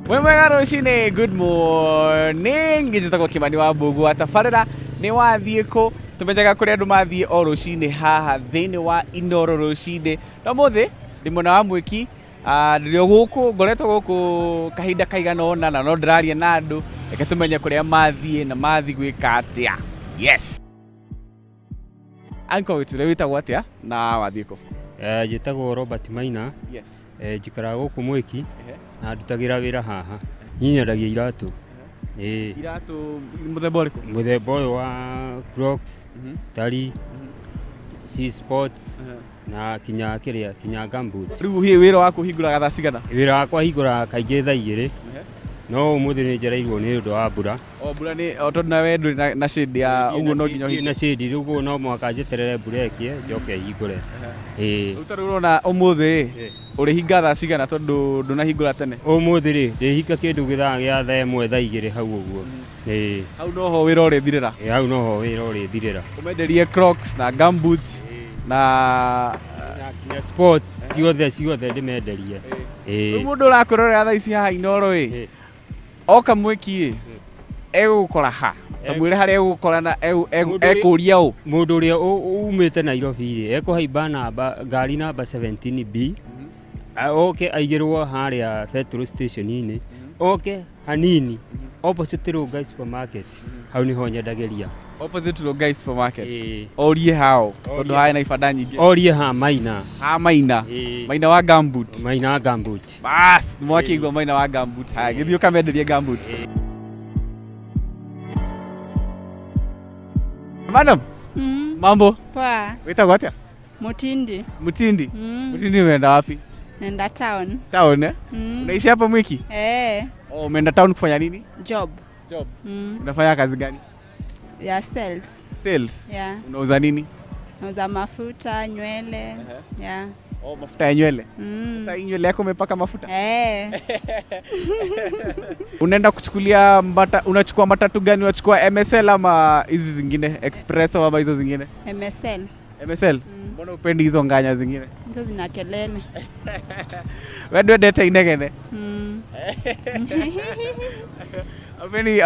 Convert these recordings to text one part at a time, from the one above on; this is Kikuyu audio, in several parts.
Wĩ mwega rũcinĩ, good morning. Njĩtagwo Kimani wa Mbũgũ wa tabarĩra nĩ wathiĩ kũ. Tũmenyaga kũrĩa andũ mathiĩ o rũcinĩ haha thĩinĩ wa Inooro rũcinĩ. Na ũmũthĩ ndĩ mwena wa Mwĩki, ndĩrĩ o gũkũ, ngoretwo gũkũ kahinda kaigana ũna na no ndĩraria na andũ, reke tũmenye kũrĩa mathiĩ na mathiĩ gwĩka atĩa. Yes. Uncle witũ wĩtagwo atĩa na wathiĩ kũ? Njĩtagwo Robert Maina. Yes. Njikaraga gũkũ Mwĩki na ndutagĩra wĩra haha. Niĩ nyendagia iratũ. Ĩĩ. Iratũ mũthemba ũrĩkũ? Mũthemba ũyũ wa Crocs, Tari, C Sports na kinya kĩrĩa kinya gumboot. Rĩu hihi wĩra waku ũhingũraga thaa cigana? Wĩra wakwa hingũraga kaingĩ thaa 2 no ũmũthĩ nĩ njereirwo nĩ ũndũ wa mbura. O mbura nĩ o tondũ nawe ndũrĩ na shade ya ũguo no nginya ũhingũre. Na shade rĩu ũguo no mũhaka njeterere mbura ĩkie njoke hingũre. Ĩĩ. Rĩu ta rĩu ũrona ũmũthĩ ũrĩhinga thaa cigana tondũ ndũnahingũra tene? Ũmũthĩ rĩ ndĩhinga kĩndũ gĩthaa gĩa thaa 1 thaa 2 hau ũguo. Ĩĩ. Hau noho wĩra ũrĩthirĩra? Ĩĩ hau noho wĩra ũrĩthirĩra. Ũmenderie Crocs na gumboots na sports ciothe ciothe ndĩmenderie. Ĩĩ. Rĩu mũndũ ũrakwĩrorera thaa ici haha Inooro ĩ oka Mwĩki ĩ egũgũkora ha? Ta mwĩre harĩa egũgũkora na ekũria ũ? Mũndũ ũrĩa umĩte Nairobi rĩ ekũhaimba namba ngari namba 17B oke aigĩrwo harĩa petrol station-inĩ oke hanini opposite Rongai supermarket hau niho nyendagĩria. Opposite Rongai supermarket. Orie hao tondũ harĩ na ibanda nyingĩ. Orie ha Maina. Ha Maina. Maina wa gumboot. Maina wa gumboot. Bas, mwakĩigua Maina wa gumboot. Haya, gĩthiĩ ũkamenderie gumboot. Madam. Mambo? Poa. Wĩtagwo atĩa? Mutindi. Mutindi? Mutindi umeenda wapi? Nenda town. Town eh? Unaishi hapa Mwiki? Eh. Oh, umeenda town kufanya nini? Job. Job. Unafanya kazi gani? Ya sales. Sales? Yeah. Unauza nini? Nauza mafuta, nywele. Yeah. Oh, mafuta ya nywele. Sasa hii nywele yako umepaka mafuta? Eh. Unaenda kuchukulia unachukua matatu gani? Unachukua MSL ama hizi zingine? Expresso ama hizo zingine? MSL. MSL? Mbona upendi hizo nganya zingine? Hizo zina kelele. Wewe ndwendete inegene?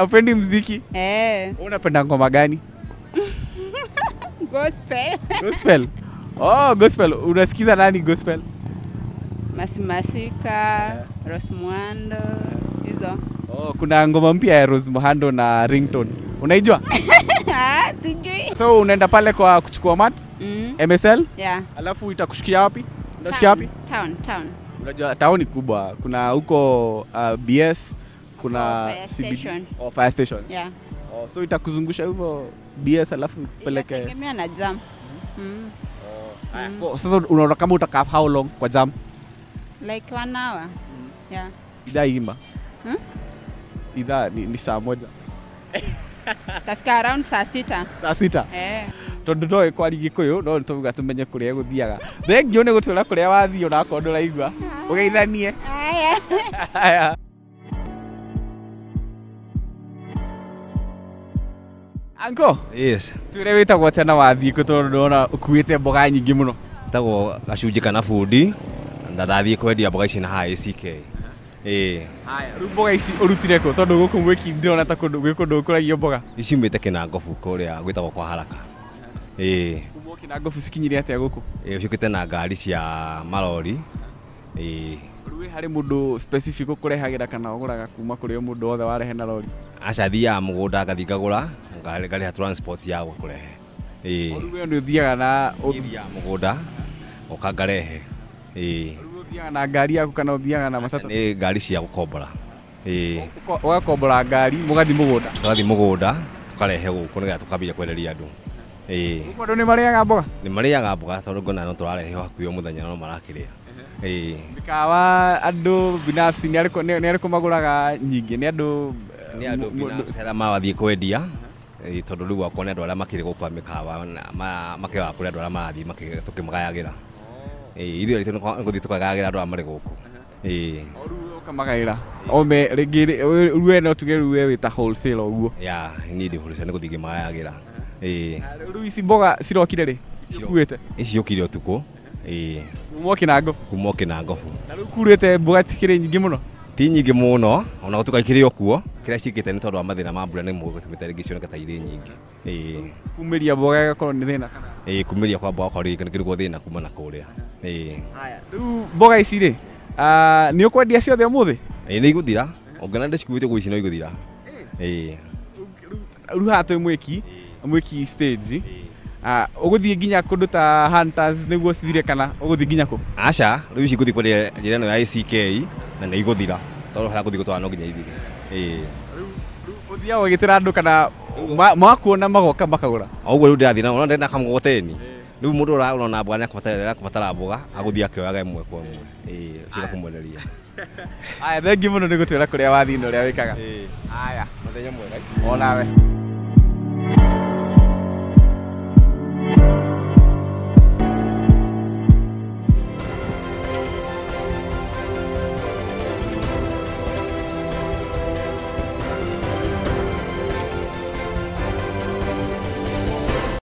Upendi muziki? Eh. Unapenda ngoma gani? Gospel. Gospel? Oh, gospel. Unasikiza nani gospel? Masimasika, Rose Muhando, hizo. Oh, kuna ngoma mpya ya Rose Muhando na Ringtone. Unaijua? Sijui. So unaenda pale kwa kuchukua mat? MSL? Yeah. Alafu itakushikia wapi? Unashikia wapi? Town, town. Unajua town ni kubwa. Kuna huko BS, kuna fire station. Oh, fire station. Yeah. Oh, so itakuzungusha hivyo BS alafu peleke. Inategemea na jam. Sasa unaona kama utakaa how long kwa jam? Like 1 hour. Yeah. Idhaa ima. Idhaa ni saa 1. Tafika around saa 6. Saa 6? Eh. Tondũ ndoĩ kwaria Gĩkũyũ no nĩtũuga tũmenye kũrĩa gũthiaga. Thengiũ nĩ gũtwĩra kũrĩa wathiĩ onakorwo ndũraigua. Ũgeithanie. Haya. Haya. Uncle? Yes. Twĩre wĩtagwo atĩa na wathiĩ kũ tondũ ndĩrona ũkuĩte mboga nyingĩ mũno? Njĩtagwo Gacunjĩ kana Bundi na ndathiĩ kwendia mboga ici na haha ACK. Ĩĩ. Haya, rĩu mboga ici ũrutire kũ tondũ gũkũ Mwĩki ndĩrona ta kũndũ gwĩ kũndũ gũkũragio mboga? Ici ciumĩte Kĩnangobu kũrĩa gwĩtagwo kwa Haraka. Ĩĩ. Kuma Kĩnangobu cikinyire atĩa gũkũ? Ĩĩ, ciũkĩte na ngari cia marori. Ĩĩ. Rĩu harĩ mũndũ specific ũkũrehagĩra kana ũgũraga kuma kũrĩ o mũndũ wothe warehe na rori? Aca, thiaga mũgũnda ngathiĩ ngagũra, ngarĩha transport ya gũkũrehe. Ĩĩ. Rĩu we nĩ ũthiaga na Thiaga mũgũnda ngoka ngarehe. Ĩĩ. Rĩu ũthiaga na ngari yaku kana ũthiaga na matatũ? Nĩ ngari cia gũkombora. Ĩĩ. Ũgakombora ngari mũgathiĩ mũgũnda? Tũgathiĩ mũgũnda tũkarehe gũkũ nĩgetha tũkambia kwenderia andũ. Ĩĩ. Gũkũ andũ nĩ marĩaga mboga? Nĩ marĩaga mboga tondũ ngona no tũrarehe hakuhĩ o mũthenya no marakĩrĩa. Ĩĩ. Mĩkawa andũ binafsi nĩ arĩkũ magũraga nyingĩ? Nĩ andũ nĩ andũ binafsi arĩa marathiĩ kwendia. Tondũ rĩu gwakwa nĩ andũ arĩa makĩrĩ gũkũ a mĩkawa makĩoya kũrĩ andũ arĩa marathiĩ tũkĩmagayagĩra. Ĩĩ, ithuĩ nĩ gũthiĩ tũkagayagĩra andũ arĩa marĩ gũkũ. Ĩĩ. O rĩu ũkamagaĩra. O me rĩngĩ rĩu we no tuge rĩu we wĩ ta wholesale ũguo. Yeah, niĩ ndĩ wholesale nĩ gũthiĩ ngĩmagayagĩra. Ĩĩ. Rĩu ici mboga cirokire rĩ? Ũkuĩte? Ici ciũkire ũtukũ. Ĩĩ. Kuma Kĩnangobu? Kuma Kĩnangobu. Na rĩu kurĩte mboga cikĩrĩ nyingĩ mũno? Ti nyingĩ mũno ona gũtuĩka ikĩrĩ o kuo, kĩrĩa ciĩkĩte nĩ tondũ wa mathĩna ma mbura nĩ gũtũmĩte rĩngĩ cioneke ta irĩ nyingĩ. Ĩĩ. Kumĩria mboga ĩgakorwo nĩ thĩna kana? Ĩĩ, kumĩria kwa mboga kwa rĩngĩ nĩguo thĩna kuma na kũrĩa. Ĩĩ. Haya, rĩu mboga ici rĩ, nĩ ũkwendia ciothe ũmũthĩ? Ĩĩ, nĩ igũthira, ũngĩona ndĩcikuĩte gũici no igũthira. Ĩĩ. Rĩu haha twĩ Mwĩki, Mwĩki stage, ũgũthiĩ nginya kũndũ ta Hunters nĩguo cithire kana ũgũthiĩ nginya kũ? Aca, rĩu ici ngũthiĩ kwendia njĩra ĩno ya ACK na nĩ igũthira tondũ harĩa ngũthiĩ gũtwara no nginya ithire. Ĩĩ. Rĩu ũthiaga ũgĩtĩra andũ kana makuona magoka makagũra? O ũguo rĩu ndĩrathiĩ na ona ndĩna kamũgogoteni, rĩu mũndũ ũrona mboga nĩakũbatara mboga agũthiĩ akĩoyaga ĩmwe kwa ĩmwe. Ĩĩ, ũcio kũmwenderia. Aya, thengiũ mũno nĩ gũtwĩra kũrĩa wathiĩ na ũrĩa wĩkaga. Ĩĩ. Aya. Mũthenya mwega. Onawe.